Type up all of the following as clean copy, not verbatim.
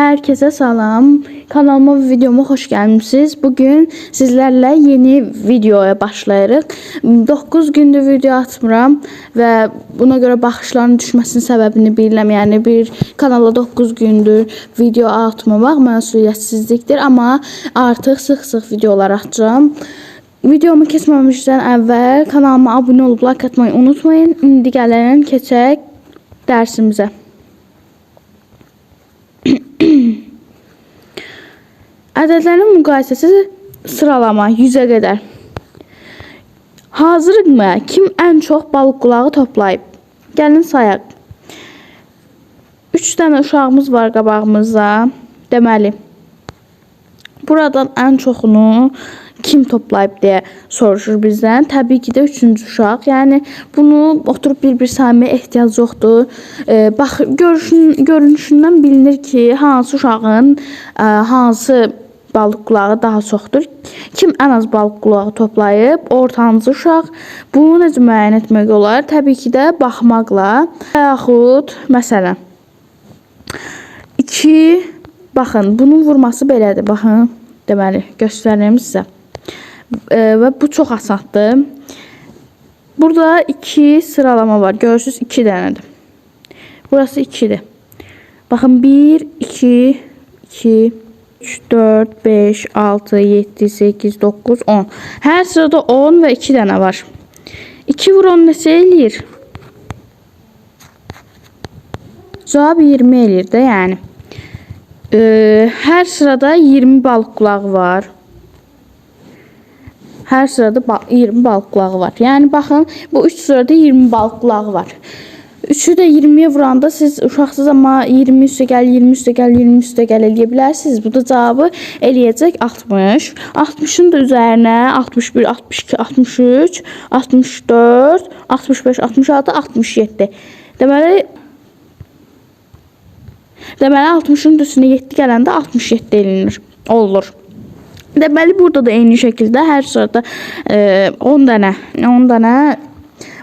Herkese salam. Kanalıma ve videoma hoş gelmişsiniz. Bugün sizlerle yeni videoya başlayırıq. 9 gündür video atmıram və buna görə baxışların düşməsinin səbəbini bilirəm. Yəni bir kanala 9 gündür video atmamaq məsuliyyətsizlikdir, amma artıq sıx-sıx videolar atacağam. Videomu keçməmişdən əvvəl kanalıma abunə olub like atmayı unutmayın. İndi gəlin keçək dərsimizə. Ədədlərin müqayisəsi sıralama 100-ə qədər. Hazırıqmı? Kim ən çox balıq qulağı toplayıb? Gəlin sayaq. 3 dənə uşağımız var qabağımızda. Deməli, buradan ən çoxunu kim toplayıb deyə soruşur bizdən. Təbii ki də 3-cü uşaq. Yəni bunu oturub bir-bir saymaya ehtiyac yoxdur. Bax, görünüşündən bilinir ki, hansı uşağın hansı balıq qulağı daha çoxdur. Kim ən az balıq qulağı toplayıb? Ortancı uşaq. Bunu necə müəyyən etmək olar? Təbii ki də baxmaqla. Və yaxud məsələn 2, baxın, bunun vurması belədir. Baxın, deməli, göstərim sizə. Və bu çox asandır. Burada 2 sıralama var. Görürsünüz, 2 dənədir. Burası 2-dir. Baxın, 1, 2, 2, 3, 4, 5, 6, 7, 8, 9, 10. Hər sırada 10 və 2 dənə var. 2 vur 10 neçə eləyir? Cavab 20 eləyir də, yəni. Hər sırada 20 balıq qulağı var. Hər sırada 20 balıq qulağı var. Yəni baxın, bu 3 sırada 20 balıq qulağı var. 3-ü də 20-yə vuranda siz uşaqsız, amma 20 üstə gəl, 20 üstə gəl, 20 üstə gəl eləyə bilərsiniz. Bu da cavabı eləyəcək 60. 60-ın da üzərinə 61, 62, 63, 64, 65, 66, 67. Deməli 60-ın üstünə 7 gələndə 67 elinir, olur. Deməli, burada da eyni şəkildə hər sırada 10 dənə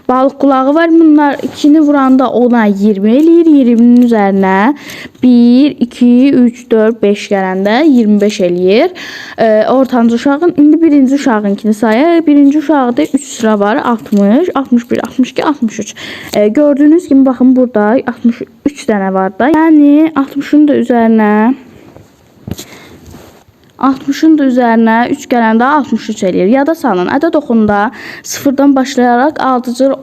balıq qulağı var. Bunlar 2-ni vuranda ona 20 eləyir. 20-nin üzərinə 1, 2, 3, 4, 5 gələndə 25 eləyir. Ortancı uşağın, indi birinci uşağınkini sayaq. Birinci uşaqda 3 sıra var. 60, 61, 62, 63. Gördüyünüz kimi, baxın, burada 63 dənə var da. Yəni 60-ın da üzərinə 60-ın da üzərinə 3 gələndə 63 eləyir. Yada salın. Ədəd oxunda sıfırdan başlayaraq ardıcıl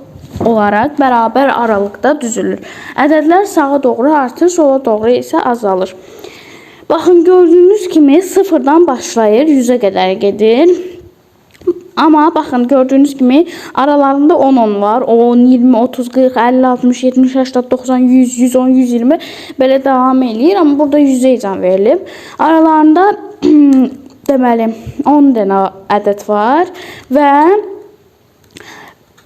olaraq bərabər aralıqda düzülür. Ədədlər sağa doğru artır, sola doğru isə azalır. Baxın, gördüyünüz kimi sıfırdan başlayır, 100-ə qədər gedir. Amma baxın, gördüyünüz kimi aralarında 10-10 var. 10, 20, 30, 40, 50, 60, 70, 80, 90, 100, 110, 120 belə davam eləyir. Amma burada 100-ə icazə verilib. Aralarında deməli 10 dənə ədəd var və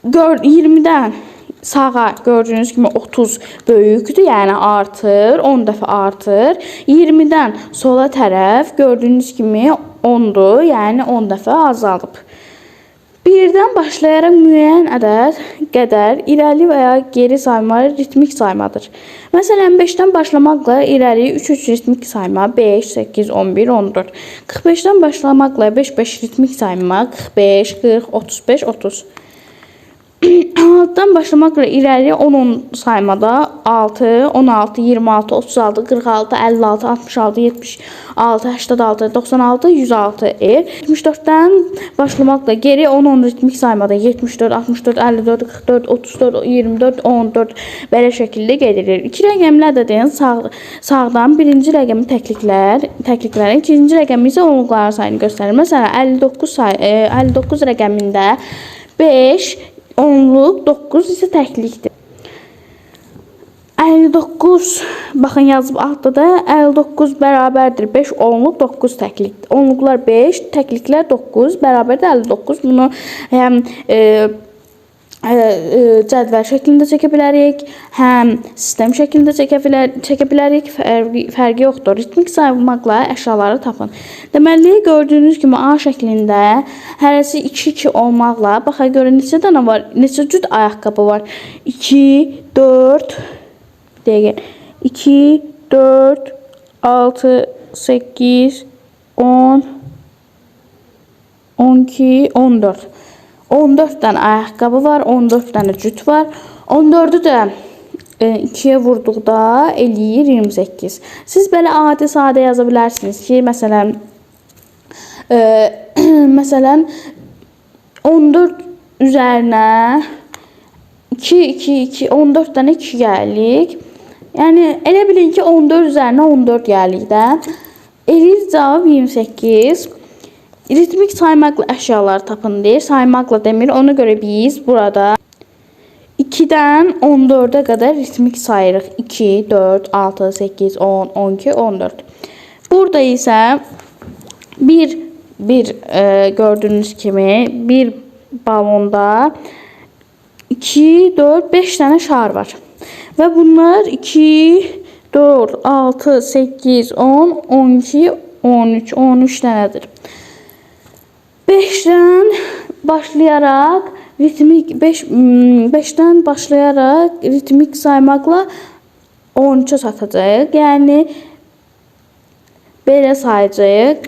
20-dən sağa gördüyünüz kimi 30 böyükdür, yəni artır, 10 dəfə artır. 20-dən sola tərəf gördüyünüz kimi 10-dur, yəni 10 dəfə azalıb. Birdən başlayaraq müəyyən ədəd qədər irəli və ya geri sayma ritmik saymadır. Məsələn, 5-dən başlamaqla irəli 3-3 ritmik sayma 5, 8, 11, 14. 45-dən başlamaqla 5-5 ritmik sayma 45, 40, 35, 30. 6-dan başlamaqla irəli 10-10 saymada 6, 16, 26, 36, 46, 56, 66, 76, 86, 96, 106 ev. 74-dən başlamaqla geri 10-10 ritmik saymada 74, 64, 54, 44, 34, 24, 14 belə şəkildə gedilir. 2 rəqəmli ədədin sağdan birinci rəqəmi təkliklərin, ikinci rəqəmi isə onluqların sayını göstərir. Məsələn, 59 rəqəmində 5 onluq, 9 isə təklikdir. 59, baxın yazıb altda da 59 bərabərdir 5 onluq, 9 təklik. Onluqlar 5, təkliklər 9, bərabərdir 59. Bunu həm cədvəl şəklində çəkə bilərik, həm sistem şəklində çəkə bilərik. Fərqi yoxdur. Ritmik saymaqla əşyaları tapın. Deməli, gördüyünüz kimi A şəklində hərəsi 2-2 olmaqla, baxa görə neçə dənə var, neçə cüt ayaqqabı var? 2, 4, dəqiqə, 2, 4, 6, 8, 10, 12, 14. 14 dənə ayaqqabı var, 14 dənə cüt var. 14-ü də 2-yə vurduqda eləyir 28. Siz belə adi sadə yaza bilərsiniz ki, məsələn, məsələn 14 üzərinə 2, 2, 2, 14 dənə 2 gəlik. Yəni, elə bilin ki, 14 üzərinə 14 gəlik də. Eləyir cavab 28. Ritmik saymaqla əşyaları tapın deyir. Saymaqla demir. Ona görə biz burada 2-dən 14-ə qədər ritmik sayırıq. 2, 4, 6, 8, 10, 12, 14. Burada isə bir gördüyünüz kimi bir balonda 2, 4, 5 dənə şar var. Və bunlar 2, 4, 6, 8, 10, 12, 13, 13 dənədir. 5-dən başlayaraq ritmik 5-dən başlayaraq ritmik saymaqla 13-ə çatacağıq. Yəni belə sayacağıq.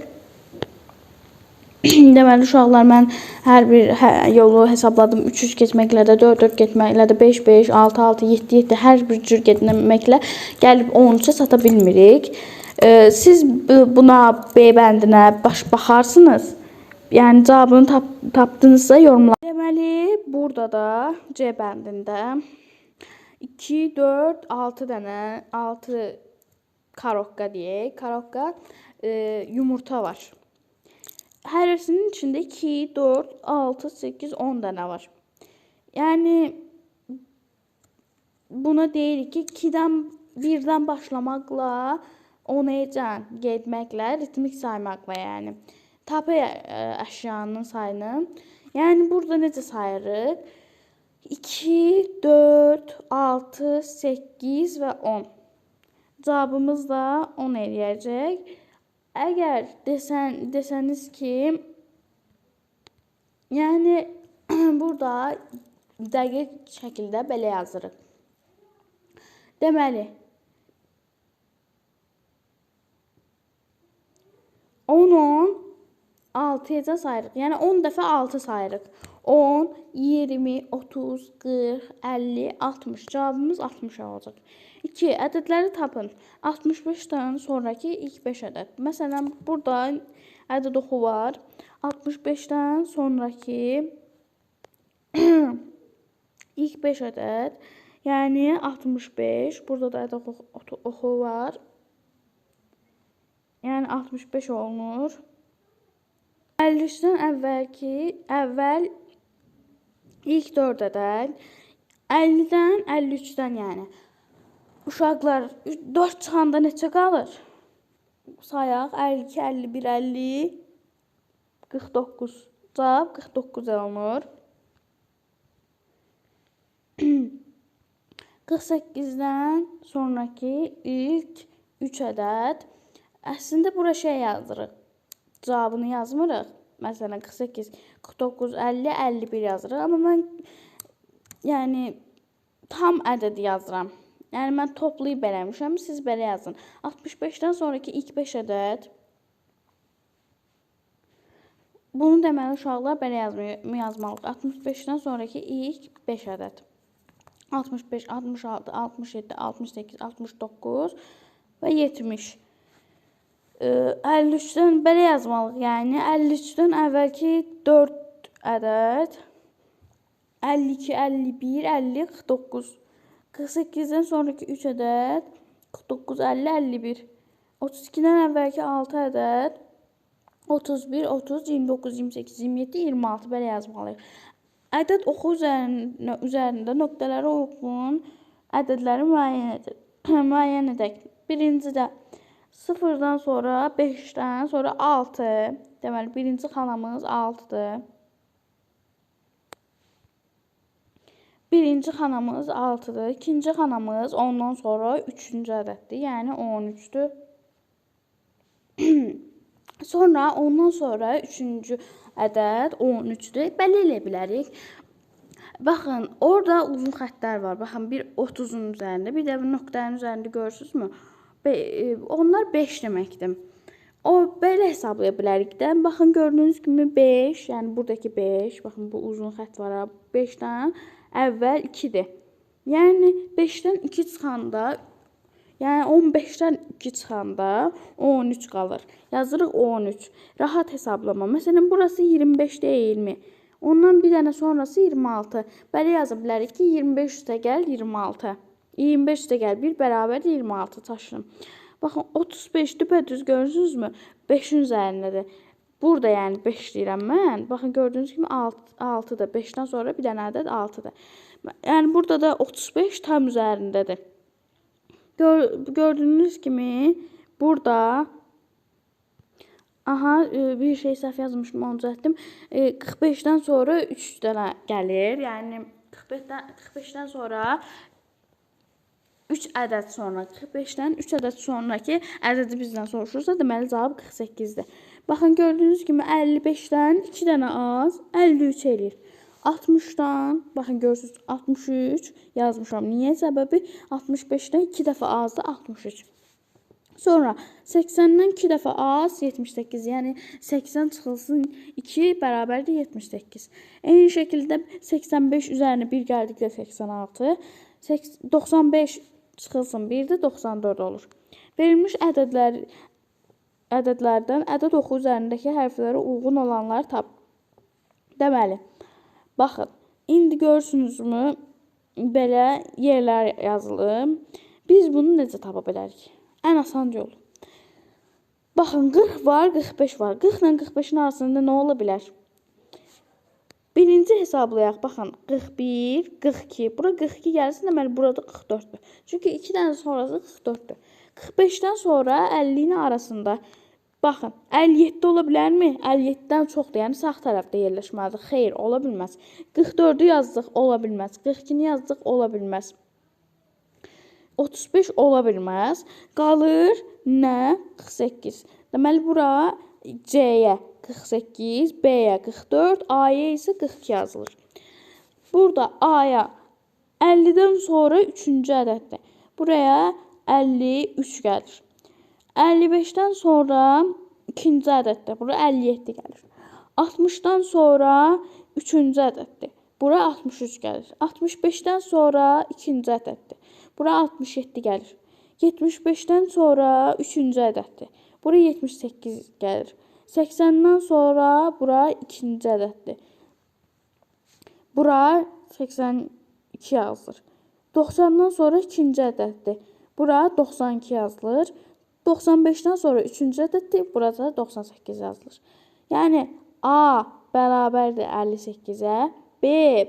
Deməli uşaqlar, mən hər bir yolu hesabladım. 3-3 getməklə də, 4-4 getməklə də, 5-5, 6-6, 7-7 hər bir cür getməklə gəlib 13-ə çata bilmirik. Siz buna B bəndinə baxarsınız. Yəni cavabını tapdınızsa yorumla. Deməli, burada da C bəndində 2, 4, 6 dənə, 6 karokka deyək. Karokka yumurta var. Hərisinin içində 2, 4, 6, 8, 10 dənə var. Yəni, buna deyirik ki, 2-dən, 1-dən başlamaqla 10-a getməklə, ritmik saymaqla yəni. Tapı əşyanın sayını. Yəni, burada necə sayırıq? 2, 4, 6, 8 və 10. Cavabımız da 10 eləyəcək. Əgər desəniz ki, yəni, burada dəqiq şəkildə belə yazırıq. Deməli, 10, 10, 6-ya sayırıq. Yəni 10 dəfə 6 sayırıq. 10, 20, 30, 40, 50, 60. Cavabımız 60 olacaq. 2. Ədədləri tapın. 65-dən sonraki ilk 5 ədəd. Məsələn, burada ədəd oxu var. 65-dən sonraki ilk 5 ədəd. Yəni 65. Burada da ədəd oxu var. Yəni 65 olunur. 53-dən əvvəl ilk 4 ədəd, 50-dən 53-dən yəni. Uşaqlar, 4 çıxanda neçə qalır? Sayaq, 52, 51, 50, 49. Cavab 49 olunur. 48-dən sonraki ilk 3 ədəd. Əslində, bura şey yazırıq. Cavabını yazmırıq. Məsələn, 48, 49, 50, 51 yazırıq. Amma mən yəni, tam ədədi yazıram. Yəni, mən toplayıb eləmişəm, siz belə yazın. 65-dən sonraki ilk 5 ədəd. Bunu deməli, uşaqlar belə yazmalıyıq. 65-dən sonraki ilk 5 ədəd. 65, 66, 67, 68, 69 və 70. 53-dən belə yazmalıyıq. Yəni, 53-dən əvvəlki 4 ədəd. 52, 51, 50, 49. 48-dən sonraki 3 ədəd. 49, 50, 51. 32-dən əvvəlki 6 ədəd. 31, 30, 29, 28, 27, 26 belə yazmalıyıq. Ədəd oxu üzərində nöqtələrə uyğun ədədləri müəyyən edək. Birincidə 0-dan sonra 5-dən sonra 6. Deməli, birinci xanamız 6-dır. Birinci xanamız 6-dır. İkinci xanamız ondan sonra 3-cü ədəddir. Yəni 13-dür. Sonra ondan sonra 3-cü ədəd 13-dür. Belə eləyə bilərik. Baxın, orada uzun xəttlər var. Baxın, bir 30-un üzərində, bir də bir nöqtənin üzərində görürsünüzmü? Onlar 5 deməkdir. O belə hesablaya bilərik də. Baxın, gördüyünüz kimi 5, yəni buradakı 5, baxın bu uzun xətt var, 5-dən əvvəl 2-dir. Yəni 5-dən 2 çıxanda, yəni 15-dən 2 çıxanda 13 qalır. Yazırıq 13. Rahat hesablama. Məsələn, burası 25 deyilmi? Ondan bir dənə sonrası 26. Belə yaza bilərik ki, 25 üstəgəl 26. 25 üstəgəl 1 bərabərdir 26 çaşırım. Baxın, 35 düpədüz görürsünüzmü? 5-in üzərindədir. Burada yəni 5 deyirəm mən. Baxın, gördüyünüz kimi 6-dır. 5-dən sonra bir dənə ədəd 6-dır. Yəni, burada da 35 tam üzərindədir. Gördüyünüz kimi burada aha, bir şey səhv yazmışım, onu düzəltdim. 45-dən sonra 3 dənə gəlir. Yəni, 45-dən sonra 3 ədəd sonra, 45-dən 3 ədəd sonraki ədədi bizdən soruşursa, deməli cavab 48-dir. Baxın, gördüyünüz kimi 55-dən 2 dənə az 53 eləyir. 60-dan, baxın görürsünüz 63 yazmışam. Niyə? Səbəbi 65-dən 2 dəfə azdır 63. Sonra 80-dən 2 dəfə az 78, yəni 80 çıxılsın 2 bərabərdir 78. Eyni şəkildə 85 üzərinə 1 gəldikdə 86, 95 çıxılsın 1-də 94 olur. Verilmiş ədədlərdən ədəd oxu üzərindəki hərflərə uyğun olanları tap. Deməli, baxın, indi görürsünüzmü, belə yerlər yazılıb. Biz bunu necə tapa bilərik? Ən asan yol. Baxın, 40 var, 45 var. 40 ilə 45-in arasında nə ola bilər? Birinci hesablayaq. Baxın, 41, 42. Bura 42 gəlsin, deməli, burada 44-dür. Çünki 2 dənə sonrası 44-dür. 45-dən sonra 50-nin arasında. Baxın, 57 ola bilərmi? 57-dən çoxdur, yəni sağ tərəfdə yerləşməlidir. Xeyr, ola bilməz. 44-ü yazdıq, ola bilməz. 42-ni yazdıq, ola bilməz. 35 ola bilməz. Qalır nə? 48. Deməli, bura C-yə 48, B-yə 44, A-ya isə 42 yazılır. Burada A-ya 50-dən sonra 3-cü ədəddir. Buraya 53 gəlir. 55-dən sonra 2-ci ədəddir. Bura 57 gəlir. 60-dan sonra 3-cü ədəddir. Bura 63 gəlir. 65-dən sonra 2-ci ədəddir. Bura 67 gəlir. 75-dən sonra 3-cü ədəddir. Bura 78 gəlir. 80-dən sonra bura 2-ci ədəddir. Bura 82 yazılır. 90-dan sonra 2-ci ədəddir. Bura 92 yazılır. 95-dən sonra 3-cü ədəddir. Burada 98 yazılır. Yəni A bərabərdir 58-ə, B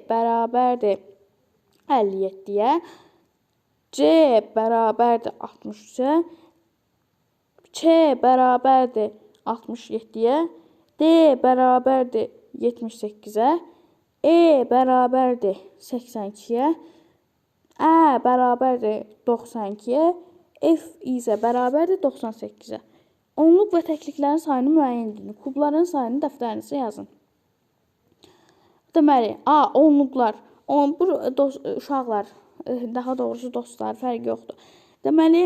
bərabərdir 57-yə, C bərabərdir 63-ə, C bərabərdir 67-yə, D bərabərdir 78-ə, E bərabərdir 82-yə, Ə bərabərdir 92-yə, F isə bərabərdir 98-ə. Onluq və təkliklərin sayını müəyyən edin. Kubların sayını dəftərinizə yazın. Deməli, A, onluqlar. Bu uşaqlar, daha doğrusu dostlar, fərqi yoxdur. Deməli,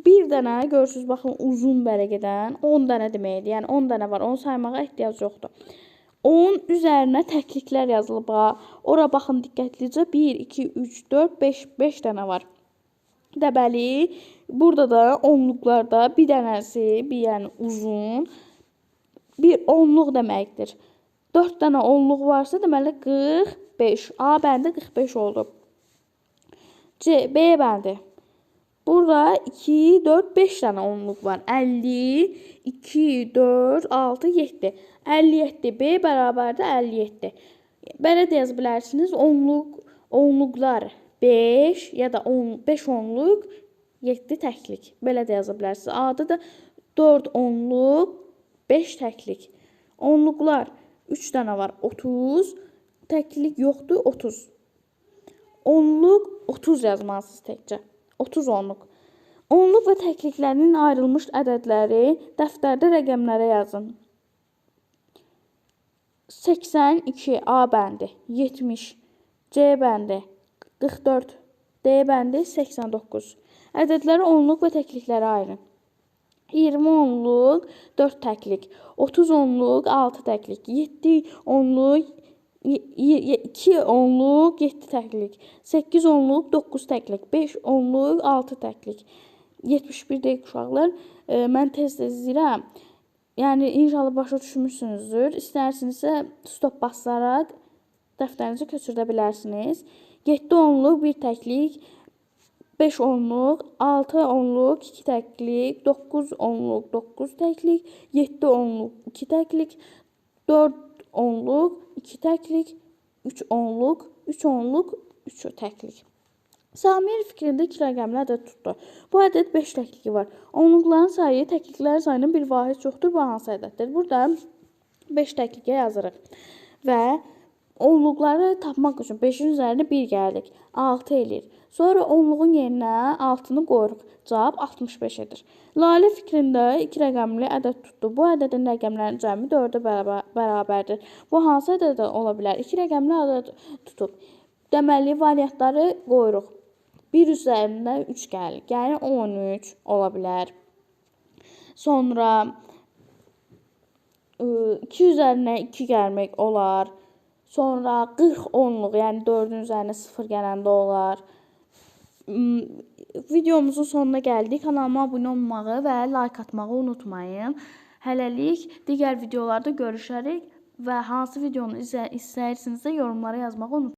bir dənə, görürsünüz, baxın, uzun vərəqədən 10 dənə deməkdir. Yəni, 10 dənə var, onu saymağa ehtiyac yoxdur. 10 üzərinə təkliklər yazılıb. Ora baxın diqqətlicə, 1, 2, 3, 4, 5, 5 dənə var. Deməli, burada da onluqlarda bir dənəsi, bir yəni uzun, bir onluq deməkdir. 4 dənə onluq varsa, deməli 45. A bəndi 45 oldu. C, B bəndi. Burada 2, 4, 5 dənə onluq var. 50, 2, 4, 6, 7. 57. B bərabərdir 57. Belə də yaza bilərsiniz. Onluqlar 5 ya da 5 onluq, 7 təklik. Belə də yaza bilərsiniz. A-da da 4 onluq, 5 təklik. Onluqlar 3 dənə var, 30. Təklik yoxdur, 30. Onluq 30 yazmalısınız təkcə. 30 onluq. Onluq və təkliklərinin ayrılmış ədədləri dəftərdə rəqəmlərə yazın. 82 A bəndi, 70 C bəndi, 44 D bəndi, 89. Ədədləri onluq və təkliklərə ayırın. 20 onluq 4 təklik, 30 onluq 6 təklik, 7 onluq 2 onluq 7 təklik, 8 onluq 9 təklik, 5 onluq 6 təklik. 71 deyik uşaqlar. Mən tez-tez izləyirəm. Yəni inşallah başa düşmüsünüzdür. İstərsinizsə stop basaraq dəftərinizi köçürdə bilərsiniz. 7 onluq 1 təklik, 5 onluq, 6 onluq 2 təklik, 9 onluq 9 təklik, 7 onluq 2 təklik, 4 onluq 2 təklik, 3 onluq, 3 onluq, 3 təklik. Samir fikrində 2 rəqəmli ədəd tutdu. Bu ədəd 5 təkliyi var. Onluqların sayı təkliklərin sayının bir vahid çoxdur. Bu hansı ədəddir? Burada 5 təklikə yazırıq. Və onluqları tapmaq üçün 5-in üzərinə 1 gəldik. 6 eləyir. Sonra onluğun yerinə 6-nı qoyuruq. Cavab 65 edir. Lalə fikrində 2 rəqəmli ədəd tutdu. Bu ədədin rəqəmlərinin cəmi 4-ə bərabərdir. Bu hansı ədəd ola bilər? 2 rəqəmli ədəd tutub. Deməli, variantları qoyuruq. 1 üzərində 3 gəlir. Yəni 13 ola bilər. Sonra 2 üzərinə 2 gəlmək olar. Sonra 40 onluq, yəni 4-ün üzərinə 0 gələndə olar. Videomuzun sonuna gəldik. Kanalıma abunə olmağı və like atmağı unutmayın. Hələlik digər videolarda görüşərik və hansı videonu istəyirsinizsə yorumlara yazmağı unutmayın.